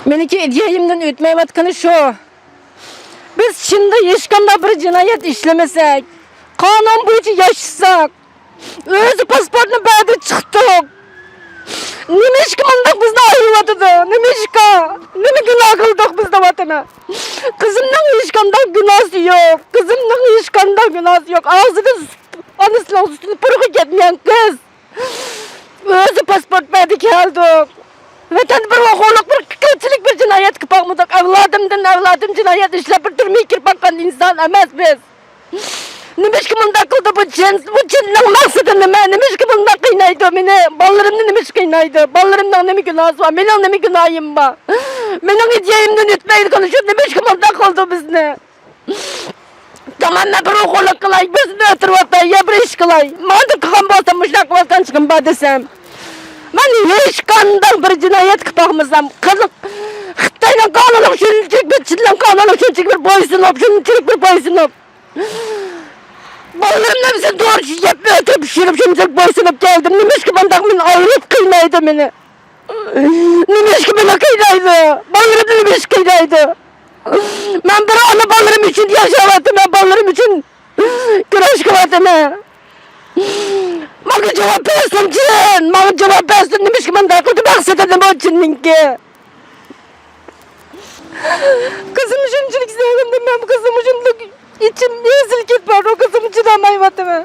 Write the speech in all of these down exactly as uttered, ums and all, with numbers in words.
مېنىڭكى ئىدىيەمدىن ئۆتمەيۋاتقىنى شۇ. بىز چىندا ھېچقانداق بىر جىنايەت ئىشلىمىسەك، قانۇن بويىچە ياشىساق، ئۆزى پاسپورتنى بەردى، چىقتۇق. نېمىشقا مۇنداق بىزنى ئايرىۋاتىدۇ؟ نېمىشقا؟ نېمە گۇناھ قىلدۇق بىز دەۋاتىمەن. قىزىمنىڭ ھېچقانداق گۇناھى يوق. قىزىمنىڭ ھېچقانداق گۇناھى يوق. ئاغزىدىن سۈت، ئانىسىنىڭ سۈتىنى پۇرىقى كەتمىگەن قىز. ئۆزى پاسپورت بەردى، كەلدۇق. ۋەتەندە بىر ئوغۇرلۇق، بىر قىلچىلىك بىر جىنايەت قىلىپ باقمىدۇق. ئەۋلادىمدىن ئەۋلادىم جىنايەت ئىشلەپ بىر تۈرمىگە كىرىپ باققان ئىنسان ئەمەس بىز. نېمىشقا مۇنداق قىلدى بۇ جىن؟ بۇ جىننىڭ مەقسىتى نېمە؟ نېمىشقا مۇنداق قىينايدۇ مېنى؟ بالىلىرىمنى نېمىشقا قىينايدۇ؟ بالىلىرىمنىڭ نېمە گۇناھى بار؟ مېنىڭ نېمە گۇناھىم بار؟ مېنىڭ ئىدىيەمدىن ئۆتمەيدىغىنى شۇ، نېمىشقا مۇنداق قىلدى بىزنى؟ تامام، مەن بىر ئوغۇرلۇق قىلاي، بىزنى ئۆلتۈرۈۋاتاي، يا بىر ئىش قىلاي. مانداق قىلغان بولسام، مۇشۇنداق قىلىۋاتقان چىقىم بار دېسەم. مەن ھېچقانداق بىر جىنايەت قىلىپ باقمىسام، قىزىق خىتاينىڭ قانۇنىغا شۇنچىلىك بىر، چىننىڭ قانۇنىغا شۇنچىلىك بىر بويسۇنۇپ، شۇنچىلىك بىر بويسۇنۇپ. بالىلىرىمنى ھەممىسىنى دورا يەپ ئۆلتۈرۈپ، پىشۇرۇپ، شۇنچىلىك بويسۇنۇپ كەلدىم. نېمىشقا مۇنداق مېنى ئايرىپ قىينايدۇ مېنى؟ نېمىشقا مېنى قىينايدۇ؟ بالىلىرىمنى نېمىشقا قىينايدۇ؟ مەن بىر ئانا بالىلىرىم ئۈچۈن ياشاۋاتىمەن، بالىلىرىم ئۈچۈن كۈرەش قىلىۋاتىمەن. ماڭا جاۋاب بەرسۇن جىن، ماڭا جاۋاب بەرسۇن، نېمىشقا مۇنداق قىلدى، مەقسىتى نېمە ئۇ جىننىڭكى؟ قىزىم شۇنچىلىك سېغىندىم، مەن قىزىم شۇنداق ئىچىم ئېزىلىپ كېتىپ بارىدۇ، قىزىم چىدالمايۋاتىمەن.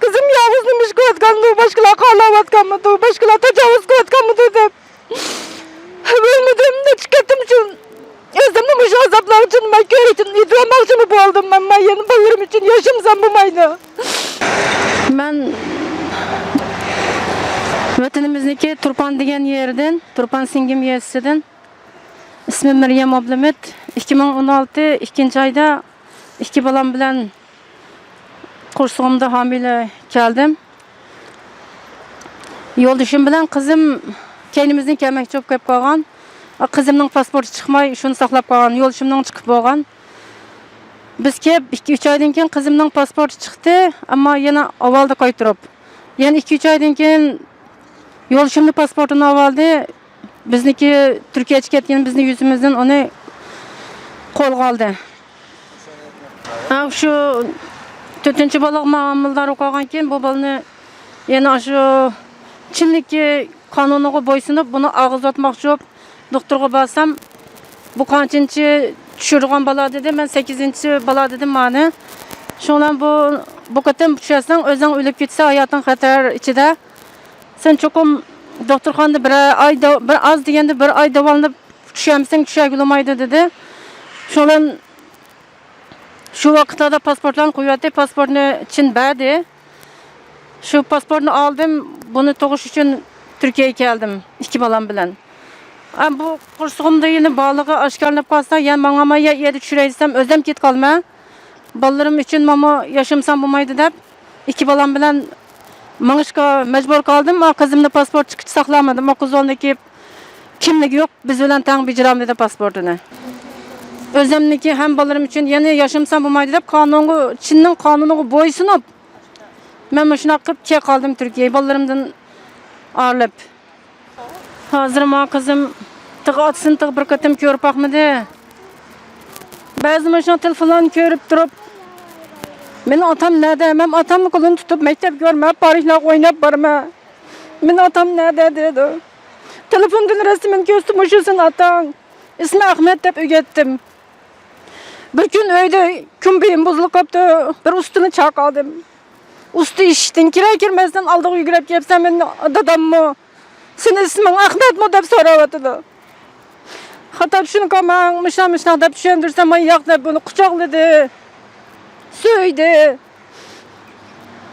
قىزىم يالغۇز نېمە ئىش قىلىۋاتقاندۇ، باشقىلار قالاۋاتقانمىدۇ، باشقىلار تاجاۋۇز قىلىۋاتقانمىدۇ دەپ. ئۆلمىدىم، نەچچە قېتىم شۇ ئۆزۈمنى مۇشۇ ئازابلارغا چىدىماي كۆرۈكتىن ئېتىۋالماقچىمۇ بولدۇم، ئەمما يەنە بالىلىرىم ئۈچۈن ياشىمىسام بولمايدۇ. مەن ۋەتىنىمىزنىڭكى تۇرپان دېگەن يېرىدىن، تۇرپان سىڭگىم يېزىسىدىن. ئىسمىم مەريەم ئابلىمىت. ئىككى مىڭ ئون ئالتە ئىككىنچى ئايدا ئىككى بالام بىلەن قورسىقىمدا ھامىلە كەلدىم. يولدىشىم بىلەن قىزىم كەينىمىزدىن كەلمەكچى بولۇپ كېلىپ قالغان. قىزىمنىڭ پاسپورتى چىقماي، شۇنى ساقلاپ قالغان. يولدىشىمنىڭ چىقىپ بولغان. بىز كېلىپ ئىككى، ئۈچ ئايدىن كېيىن قىزىمنىڭ پاسپورتى چىقتى، ئەمما يەنە ئاۋالدى قايتۇرۇپ. يەنە ئىككى، ئۈچ ئايدىن كېيىن يولدىشىمنىڭ پاسپورتىنى ئاۋالدى. بىزنىڭكى تۈركىيەگە كەتكىنى بىزنىڭ يۈزىمىزدىن ئۇنى قولغا ئالدى. ھە، شۇ تۆتىنچى بالىغا مەن ھامىلىدار بولۇپ قالغان كېيىن، بۇ بالىنى يەنە شۇ چىنلىكى قانۇنىغا بويسۇنۇپ، بۇنى ئاغزىۋاتماقچى بولۇپ، دوختۇرغا بارسام، بۇ قانچىنچى چۈشۈرىدىغان بالا دېدى، مەن سەككىزىنچى بالا دېدىم مانا. شۇڭا بۇ، بۇ قېتىم چۈشۈرسەڭ، ئۆزۈڭ ئۆلۈپ كېتىسەن، ھاياتىڭ خەتەر ئىچىدە. سەن چوقۇم دوختۇرخانىدا بىر ئاي، بىر ئاز دېگەندە بىر ئاي داۋالىنىپ چۈشەمسەن، چۈشەرگىلى بولمايدۇ دېدى. شۇڭا شۇ ۋاقىتلاردا پاسپورتلارنى قويۇۋەتتى، پاسپورتنى چىن بەردى. شۇ پاسپورتنى ئالدىم، بۇنى تۇغۇش ئۈچۈن تۈركىيەگە كەلدىم، ئىككى بالام بىلەن. ئەم، بۇ قورسىقىمدا يەنە بارلىقى ئاشكارىلىنىپ قالسا، يەنە ماڭا ما يە-، يەردە چۈشۈرەي دېسەم، ئۆزۈم كېتىپ قالىمەن. بالىلىرىم ئۈچۈن مانا ياشىمىسام بولمايدۇ دەپ، ئىككى بالام بىلەن مېڭىشقا مەجبۇر قالدىم. ئا، قىزىمنى پاسپورت چىققۇچە ساقلىمىدىم. ئا، قىز ئورنىدا كېلىپ، كىملىكى يوق، بىز بىلەن تەڭ بېجىرەلمىدى پاسپورتىنى. ئۆزۈمنىڭكى ھەم بالىلىرىم ئۈچۈن يەنە ياشىمىسام بولمايدۇ دەپ، قانۇنغا، چىننىڭ قانۇنىغا بويسۇنۇپ، مەن مۇشۇنداق قىلىپ كېلىپ قالدىم تۈركىيەگە، بالىلىرىمدىن ئايرىلىپ. ھازىر ما قىزىم تېخى ئاتىسىنى تېخى بىر قېتىم كۆرۈپ باقمىدى. بەزى مۇشۇ تېلېفونلارنى كۆرۈپ تۇرۇپ، مېنىڭ ئاتام نەدە؟ مەن ئاتامنىڭ قولىنى تۇتۇپ مەكتەپكە بارمەن، پاركلارغا ئويناپ بارىمەن. مېنىڭ ئاتام نەدە دەيدۇ. تېلېفوندىن رەسىمىنى كۆرسىتىپ، مۇشۇ سېنىڭ ئاتاڭ، ئىسمى ئەخمەت دەپ ئۆگەتتىم. بىر كۈن ئۆيدە كۈمبىيىم بۇزۇلۇپ قاپتۇ، بىر ئۇستىنى چاقىردىم. ئۇستا ئىشىكتىن كىرەر كىرمەستىن ئالدىغا يۈگۈرۈپ كەپسەن، مېنىڭ داداممۇ، سېنىڭ ئىسمىڭ ئەخمەتمۇ دەپ سوراۋاتىدۇ. خاتا چۈشىنىپ قالماڭ، مۇشۇنداق مۇشۇنداق دەپ چۈشەندۈرسەم، مانا ياق دەپ بۇنى قۇچاقلىدى، سۆيدى.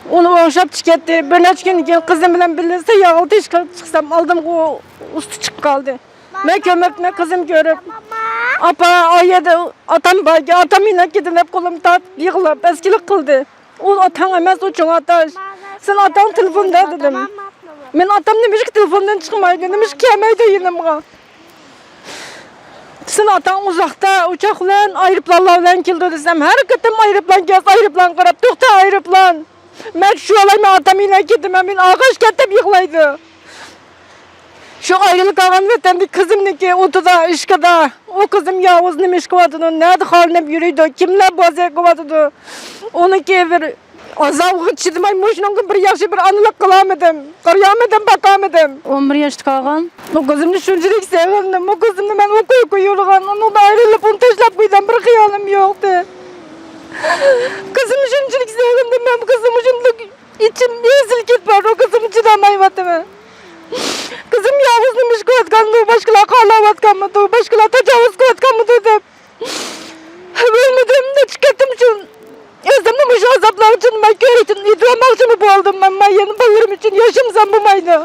ئۇنى ئوڭشاپ چىقىۋەتتى. بىر نەچچە كۈندىن كېيىن قىزىم بىلەن بىللە ساياھەتكە چىقسام، ئالدىمغا ئۇستا چىقىپ قالدى. مەن كۆرمەپتىمەن، قىزىم كۆرۈپ، ئاپا، ئايەدە ئاتام باركەن، ئاتام يېنىڭ كېتىدۇ دەپ قولۇمنى تارتىپ يىغلاپ، ئەسكىلىك قىلدى. ئۇ ئاتاڭ ئەمەس، ئۇ چوڭ ئاتاش. سېنىڭ ئاتاڭ تېلېفوندا دېدىم. مېنىڭ ئاتام نېمىشقا تېلېفوندىن چىقمايدۇ، نېمىشقا كەلمەيدۇ يېنىمغا؟ سېنىڭ ئاتاڭ ئۇزاقتا، ئۇچاق بىلەن، ئايروپىلانلار بىلەن كېلىدۇ دېسەم، ھەر قېتىم ئايروپىلان كەلسە، ئايروپىلانغا قاراپ، توختا ئايروپىلان. مەن چۈشۈۋالاي، مەن ئاتام يېنىغا كېتىمەن، مېنى ئالغاچ كەت دەپ يىغلايدۇ. شۇ ئايرىلىپ قالغان ۋەتەندىكى قىزىمنىڭكى ئوتىدا، ئىشقىدا، ئۇ قىزىم ياۋۇز نېمە ئىش قىلىۋاتىدۇ، نەدە خارلىنىپ يۈرىدۇ، كىملەر بوزەك قىلىۋاتىدۇ، ئۇنىڭكى بىر ئازابىغا چىدىماي، مۇشۇنىڭغا بىر ياخشى بىر ئانىلىق قىلالمىدىم، قارىيالمىدىم، باقالمىدىم. ئون بىر ياشتا قالغان. ئۇ قىزىمنى شۇنچىلىك سېغىندىم، ئۇ قىزىمنى مەن ئوقۇي ئوقۇي يۈرگەن، ئۇنىڭدىن ئايرىلىپ، ئۇنى تاشلاپ قويىدىغان بىر خىيالىم يوقتى. قىزىمنى شۇنچىلىك سېغىندىم مەن، قىزىم شۇنداق ئىچىم ئېزىلىپ كېتىپ بارىدۇ، قىزىمغا چىدالمايۋاتىمەن. قىزىم يالغۇز نېمە ئىش قىلىۋاتقاندۇ، باشقىلار خارلاۋاتقانمىدۇ، باشقىلار تاجاۋۇز قىلىۋاتقانمىدۇ دەپ ئۆلمىدىم، نەچچە قېتىم شۇ ئۆزۈمنى مۇشۇ ئازابلارغا چىدىماي كۆرۈكتىن ئېتىۋالماقچىمۇ بولدۇم، ئەمما يەنە بالىلىرىم ئۈچۈن ياشىمىسام بولمايدۇ.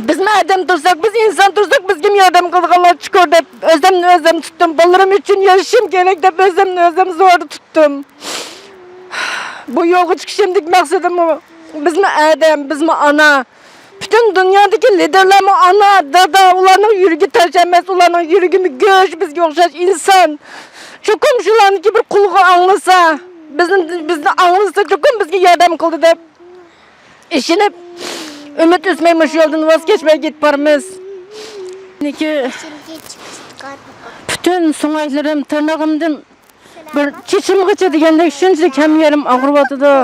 بىزمۇ ئادەم تۇرساق، بىز ئىنسان تۇرساق، بىزگىمۇ ياردەم قىلىدىغانلار چۇقۇر دەپ ئۆزۈمنى ئۆزۈم تۇتتۇم، بالىلىرىم ئۈچۈن ياشىشىم كېرەك دەپ ئۆزۈمنى ئۆزۈم زوردا تۇتتۇم. بۇ يولغا چىقىشىمدىكى مەقسىتىممۇ، بىزمۇ ئادەم، بىزمۇ ئانا. پۈتۈن دۇنيادىكى لىدېرلارمۇ ئانا، دادا، ئۇلارنىڭ يۈرىكى تاش ئەمەس، ئۇلارنىڭ يۈرىكىمۇ گۆش، بىزگە ئوخشاش ئىنسان. چوقۇم شۇلارنىڭكى بىر قۇلىقى ئاڭلىسا، بىزنى، بىزنى ئاڭلىسا، چوقۇم بىزگە ياردەم قىلىدۇ دەپ ئىشىنىپ، ئۈمىد ئۈزمەي مۇشۇ يولدىن ۋاز كەچمەي كېتىپ بارىمىز. لېكىن پۈتۈن سۆڭەكلىرىم، تىرنىقىمدىن بىر چېچىمغىچە دېگەندەك شۇنچىلىك ھەممە يېرىم ئاغرىۋاتىدۇ.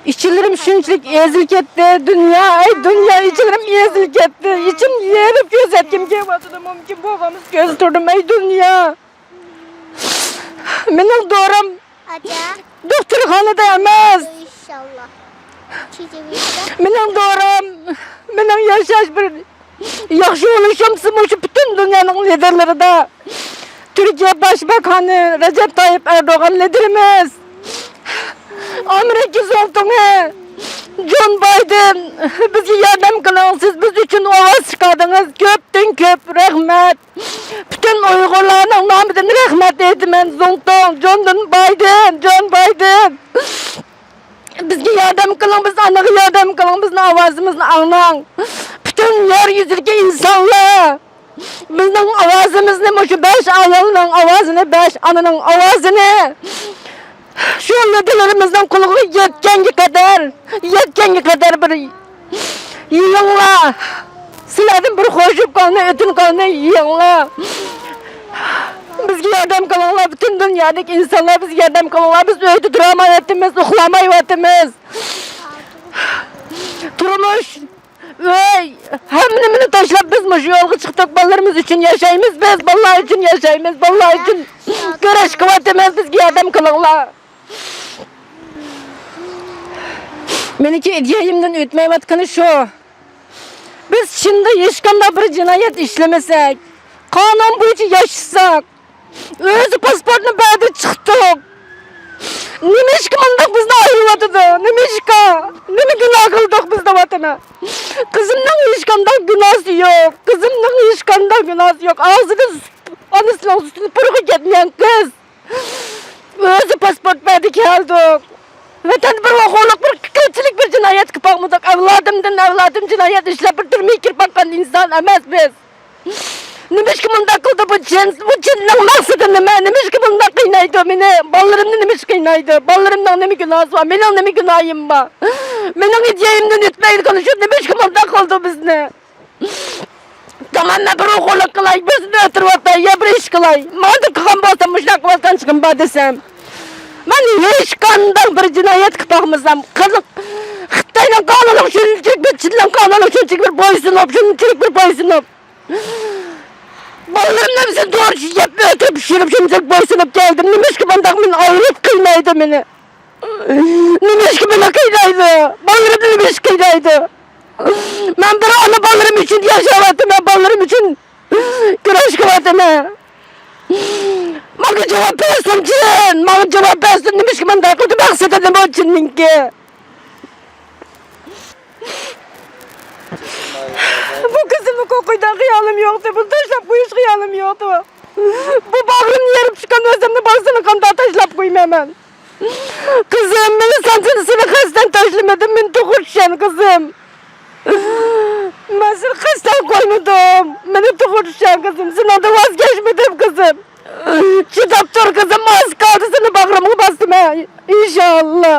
ئىچلىرىم شۇنچىلىك ئېزىلىپ كەتتى. دۇنيا، ئەي دۇنيا، ئىچلىرىم ئېزىلىپ كەتتى. ئىچىم يېرىپ كۆز يەتكۈم كېلىۋاتىدۇ. مۇمكىن بولغانمىسا كۆز تۇردۇم، ئەي دۇنيا. مېنىڭ دورام دوختۇرخانىدا ئەمەس. مېنىڭ دورام، مېنىڭ ياشاش بىر ياخشى بولۇشۇم، سىز مۇشۇ پۈتۈن دۇنيانىڭ لىدېرلىرىدا، تۈركىيە باش باكانى رەجەپ تايىپ ئەردوغان لىدېرىمىز، ئامېرىكا زۇڭتۇڭى جون بايدېن، بىزگە ياردەم قىلىڭ، سىز بىز ئۈچۈن ئاۋاز چىقاردىڭىز، كۆپتىن كۆپ رەھمەت. پۈتۈن ئۇيغۇرلارنىڭ نامىدىن رەھمەت ئېيتىمەن، زۇڭتۇڭ، جوندىن بايدېن، جون بايدېن. بىزگە ياردەم قىلىڭ، بىز ئانىغا ياردەم قىلىڭ، بىزنىڭ ئاۋازىمىزنى ئاڭلاڭ. پۈتۈن يەر يۈزىدىكى ئىنسانلار، بىزنىڭ ئاۋازىمىزنى مۇشۇ بەش ئايالنىڭ ئاۋازىنى، بەش ئانىنىڭ ئاۋازىنى شۇ لىدېرلىرىمىزنىڭ قۇلىقىغا يەتكەنگە قەدەر، يەتكەنگە قەدەر بىر يېڭىڭلار. سىلەردىن بىر خوشلۇق قولنى، ئۆتۈن قولنى يېڭىڭلار. بىزگە ياردەم قىلىڭلار، پۈتۈن دۇنيادىكى ئىنسانلار بىزگە ياردەم قىلىڭلار. بىز ئۆيدە تۇرالمايۋاتىمىز، ئۇخلىمايۋاتىمىز. تۇرمۇش، ئۆي، ھەممە نېمىنى تاشلاپ بىز مۇشۇ يولغا چىقتۇق. بالىلىرىمىز ئۈچۈن ياشايمىز بىز، بالىلار ئۈچۈن ياشايمىز، بالىلار ئۈچۈن كۈرەش قىلىۋاتىمىز. بىزگە ياردەم قىلىڭلار. مېنىڭكى ئىدىيەمدىن ئۆتمەيۋاتقىنى شۇ. بىز چىندا ھېچقانداق بىر جىنايەت ئىشلىمىسەك، قانۇن بويىچە ياشىساق، ئۆزى پاسپورتنى بەردى، چىقتۇق. نېمىشقا مۇنداق بىزنى ئايرىۋاتىدۇ؟ نېمىشقا؟ نېمە گۇناھ قىلدۇق بىز دەۋاتىمەن. قىزىمنىڭ ھېچقانداق گۇناھسى يوق. قىزىمنىڭ ھېچقانداق گۇناھسى يوق. ئاغزىدا سۈت، ئانىسىنىڭ سۈتىنى پۇرىقى كەتمىگەن قىز. ئۆزى پاسپورت بەردى، كەلدۇق. ۋەتەندە بىر ئوقۇغلۇق، بىر قىلچىلىك بىر جىنايەت قىلىپ باقمىدۇق. ئەۋلادىمدىن ئەۋلادىم جىنايەت ئىشلەپ بىر تۈرمىگە كىرىپ باققان ئىنسان ئەمەس بىز. نېمىشقا مۇنداق قىلدى بۇ چىن؟ بۇ چىننىڭ مەقسىتى نېمە؟ نېمىشقا مۇنداق قىينايدۇ مېنى؟ بالىلىرىمنى نېمىشقا قىينايدۇ؟ بالىلىرىمنىڭ نېمە گۇناھى بار؟ مېنىڭ نېمە گۇناھىم بار؟ مېنىڭ ئىدىيەمدىن ئۆتمەيدىغىنى شۇ، نېمىشقا مۇنداق قىلدى بىزنى؟ تامام، مەن بىر ئوغۇرلۇق قىلاي، بىرسىنى ئۆلتۈرۈۋاتاي، يا بىر ئىش قىلاي. مانداق قىلغان بولسام، مۇشۇنداق قىلىۋاتقان چىقىم بار دېسەم. مەن ھېچقانداق بىر جىنايەت قىلىپ باقمىسام، قىزىق خىتاينىڭ قانۇنىغا شۇنچىلىك بىر، چىننىڭ قانۇنىغا شۇنچىلىك بىر بويسۇنۇپ، شۇنچىلىك بىر بويسۇنۇپ. بالىلىرىمنى ھەممىسىنى دورا يەپ ئۆلتۈرۈپ، پىشۇرۇپ، شۇنچىلىك بويسۇنۇپ كەلدىم. نېمىشقا مانداق مېنى ئايرىپ قىينايدۇ مېنى؟ نېمىشقا مېنى قىينايدۇ؟ بالىلىرىمنى نېمىشقا قىينايدۇ؟ مەن بىر ئانا بالىلىرىم ئۈچۈن ياشاۋاتىمەن، بالىلىرىم ئۈچۈن كۈرەش قىلىۋاتىمەن. ماڭا جاۋاب بەرسۇن چىن، ماڭا جاۋاب بەرسۇن، نېمىشقا مانداق قىلدى، مەقسىتى نېمە چىننىڭكى؟ بۇ قىزىمنى قويۇپ قويىدىغان خىيالىم يوقتى، بۇنى تاشلاپ قويۇش خىيالىم يوقتى. بۇ باغرىمنى يېرىپ چىققان ئۆزۈمنى بالىسىنى قانداق تاشلاپ قويىمەن مەن؟ قىزىم، مېنى سەن، سېنى قەستەن تاشلىمىدىم، مېنى توغرا چۈشەن، قىزىم. مەن سېنى قەستەن قويمىدىم، مېنى توغرا چۈشەن، قىزىم. سېنىڭدىن ۋاز كەچمىدىم، قىزىم. چىداپ تۇر، قىزىم، ئاز قالدى سېنى باغرىمغا باسىمەن، ئىنشاللا.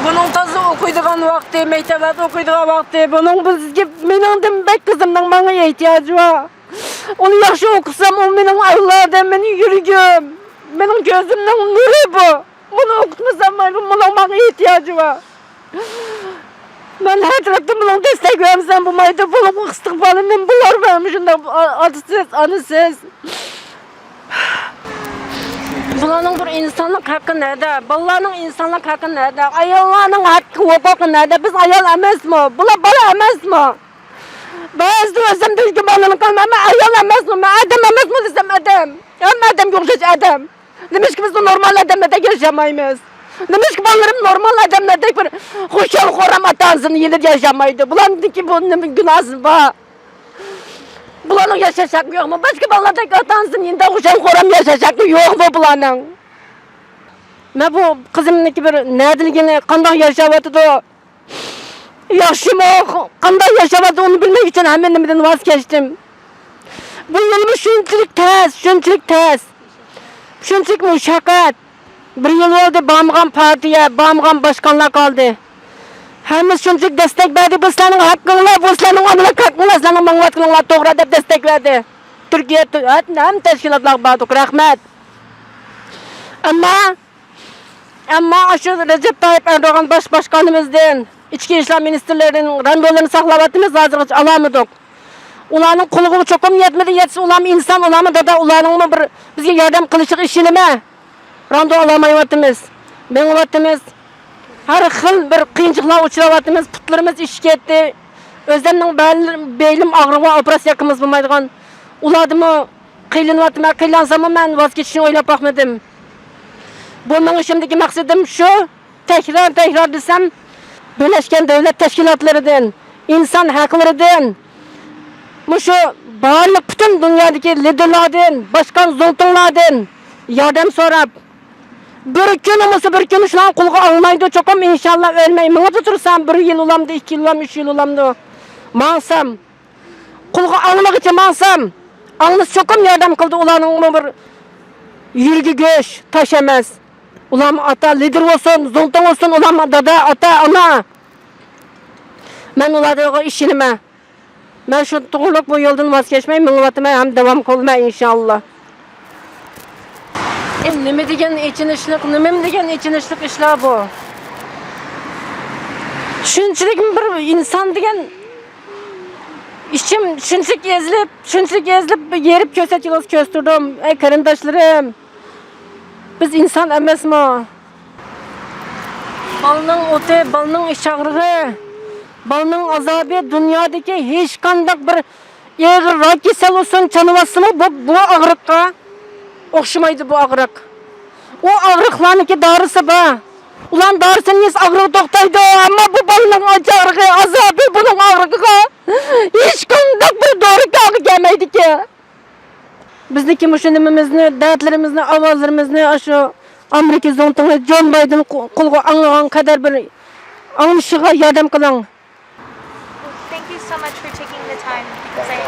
بۇنىڭ تازا ئوقۇيدىغان ۋاقتى، مەكتەپلەردە ئوقۇيدىغان ۋاقتى. بۇنىڭ بىزگە، مېنىڭدىن بەك قىزىمنىڭ ماڭا ئېھتىياجى بار. ئۇنى ياخشى ئوقۇسام، ئۇ مېنىڭ ئەۋلادىم، مېنىڭ يۈرىكىم، مېنىڭ كۆزۈمنىڭ نۇرى بۇ. بۇنى ئوقۇتمىسام، بۇنىڭ ماڭا ئېھتىياجى بار. مەن ھەر تەرەپتىن بۇنىڭغا دەستەك بەرمىسەم بولمايدۇ. بۇنىڭ ئىستىقبالىنى بۇلار مانا مۇشۇنداق ئاتىسىز، ئانىسىز. بۇلارنىڭ بىر ئىنسانلىق ھەققى نەدە؟ بالىلارنىڭ ئىنسانلىق ھەققى نەدە؟ ئاياللارنىڭ ھەققى، ھوقۇقى نەدە؟ بىز ئايال ئەمەسمۇ؟ بۇلار بالا ئەمەسمۇ؟ بەزىدە ئۆزۈمدىن گۇمانلىنىپ قالىمەن، مەن ئايال ئەمەسمۇ، مەن ئادەم ئەمەسمۇ دېسەم ئادەم. ھەممە ئادەمگە ئوخشاش ئادەم. نېمىشقا بىز نورمال ئادەملەردەك ياشىمايمىز؟ نېمىشقا بالىلىرىم نورمال ئادەملەردەك بىر خۇشال-خۇرام ئاتا-ئانىسىنىڭ يېنىدا ياشىمايدۇ؟ بۇلارنىڭكى بۇ نېمە گۇناھى بار؟ بۇلارنىڭ ياشاش ھەققى يوقمۇ؟ باشقا بالىلاردەك ئاتا-ئانىسىنىڭ يېنىدا خۇشال-خۇرام ياشاش ھەققى يوقمۇ بۇلارنىڭ؟ مەن بۇ قىزىمنىڭكى بىر نەدىلىكىنى، قانداق ياشاۋاتىدۇ؟ ياخشىمۇ، قانداق ياشاۋاتىدۇ، ئۇنى بىلمەك ئۈچۈن ھەممە نېمىدىن ۋاز كەچتىم. بۇ يولمۇ شۇنچىلىك تەس، شۇنچىلىك تەس، شۇنچىلىك مۇشەققەت. بىر يىل بولدى، بارمىغان پارتىيە، بارمىغان باشقانلار قالدى. ھەممىسى شۇنچىلىك دەستەك بەردى، بۇ سىلەرنىڭ ھەققىڭلار، بۇ سىلەرنىڭ ئانىلىك ھەققىڭلار، سىلەرنىڭ ماڭىۋاتقىنىڭلار توغرا دەپ دەستەك بەردى. تۈركىيە، ھەممە تەشكىلاتلارغا باردۇق، رەھمەت. ئەمما ئەمما ئاشۇ رەجەپ تايىپ ئەردوغان باش باشقانىمىزدىن، ئىچكى ئىشلار مىنىستىرلىرىدىن راندولىرىنى ساقلاۋاتىمىز، ھازىرغىچە ئالالمىدۇق. ئۇلارنىڭ قۇلىقىغا چوقۇم يەتمىدى، يەتسە ئۇلارمۇ ئىنسان، ئۇلارمۇ دادا، ئۇلارنىڭمۇ بىر بىزگە ياردەم قىلىشىغا ئىشىنىمەن. راندو ئالالمايۋاتىمىز، مېڭىۋاتىمىز. ھەر خىل بىر قىيىنچىلىقلارغا ئۇچراۋاتىمىز، پۇتلىرىمىز ئىششىپ كەتتى. ئۆزۈمنىڭ بەل، بېلىم ئاغرىقى بار، ئوپېراتسىيە قىلمىسا بولمايدىغان. ئۇلاردىمۇ قىينىلىۋاتىمەن، قىينالساممۇ مەن ۋاز كېچىشنى ئويلاپ باقمىدىم. بۇ مېڭىشىمدىكى مەقسىتىم شۇ، تەكرار، تەكرار دېسەم، بىرلەشكەن دۆلەت تەشكىلاتلىرىدىن، ئىنسان ھەقلىرىدىن، مۇشۇ بارلىق پۈتۈن دۇنيادىكى لىدېرلاردىن، باشقان زۇڭتۇڭلاردىن ياردەم سوراپ، بىر كۈنى بولسا بىر كۈنى شۇلارنىڭ قۇلىقى ئاڭلايدۇ، چوقۇم ئىنشاللا ئۆلمەي مېڭىپلا تۇرسام، بىر يىل بولامدۇ، ئىككى يىل بولامدۇ، ئۈچ يىل بولامدۇ، ماڭسام، قۇلىقى ئاڭلىغىچە ماڭسام، ئاڭلىسا چوقۇم ياردەم قىلىدۇ. ئۇلارنىڭمۇ بىر يۈرىكى گۆش، تاش ئەمەس. ئۇلارمۇ ئاتا، لىدېر بولسۇن، زۇڭتۇڭ بولسۇن، ئۇلارمۇ دادا، ئاتا، ئانا. مەن ئۇلارغا ئىشىنىمەن. مەن شۇ توغرۇلۇق بۇ يولدىن ۋاز كەچمەي مېڭىۋاتىمەن ھەم داۋام قىلىمەن ئىنشاللا. ئە، نېمە دېگەن ئېچىنىشلىق، نېمە دېگەن ئېچىنىشلىق ئىشلار بۇ. شۇنچىلىك بىر ئىنسان دېگەن ئىچىم شۇنچىلىك ئېزىلىپ، شۇنچىلىك ئېزىلىپ، بىر يېرىپ كۆرسەتكىنىڭىزنى كۆرسىتىدۇ. ئەي قېرىنداشلىرىم، بىز ئىنسان ئەمەسمۇ؟ بالىنىڭ ئوتى، بالىنىڭ ئىچ ئاغرىقى، بالىنىڭ ئازابى دۇنيادىكى ھېچقانداق بىر ئېغىر راك كېسەل بولسۇن، چانىۋاتسىمۇ، بۇ، بۇ ئاغرىققا ئوخشىمايدۇ بۇ ئاغرىق. ئۇ ئاغرىقلارنىڭكى دارىسى بار. ئۇلارنىڭ دارىسىنى يېسە ئاغرىقى توختايدۇ، ئەمما بۇ بالىنىڭ ئاچ ئاغرىقى، ئازابى بۇنىڭ ئاغرىقىغا ھېچقانداق بىر دورا كارغا كەلمەيدىكەن. بىزنىڭكى مۇشۇ نېمىمىزنى، دەردلىرىمىزنى، ئاۋازلىرىمىزنى ئاشۇ ئامېرىكا زۇڭتۇڭى جون بايدېن قو-، قولىغا ئاڭلىغان قەدەر بىر ئاڭلىشىغا ياردەم قىلىڭ. Thank you so much for taking the time because I